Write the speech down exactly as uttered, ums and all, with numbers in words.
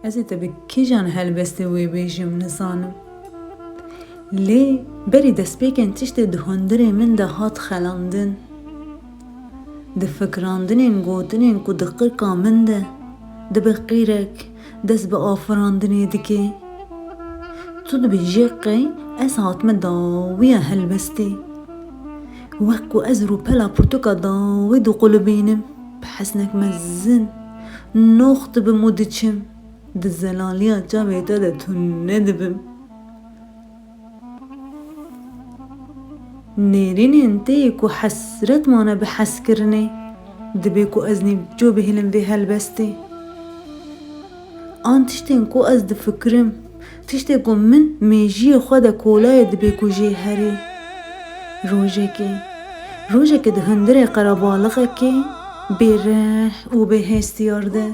Ez ê te bi kîjan helbestê wê bêjim nizanim. Lê berî destpêkên tiştê di hundirê min de hat xelandin. Di fikirandinên gotinên ku di qirka min de dibe qîrek dest bi afirandinê dike. Tu dibêjî qey ez hatime dawiya helbestê. Wek ku ez rûpela pirtûka dawî diqulibînim, bi heznek mezin nox dibim û diçim. Di zelaliya çavê te de tune dibim. Nêrînên te yê ku hesret mane bi hezkirinê, dibê ku ez nîvco bihêlim vê helbestê. An tiştên ku ez difikirim, tiştê ku min mêjiyê xwe de kolayê dibê ku jê herê. Rojekê, rojekê di hundirê qerebalixekê bêreh û bêhêstiyar de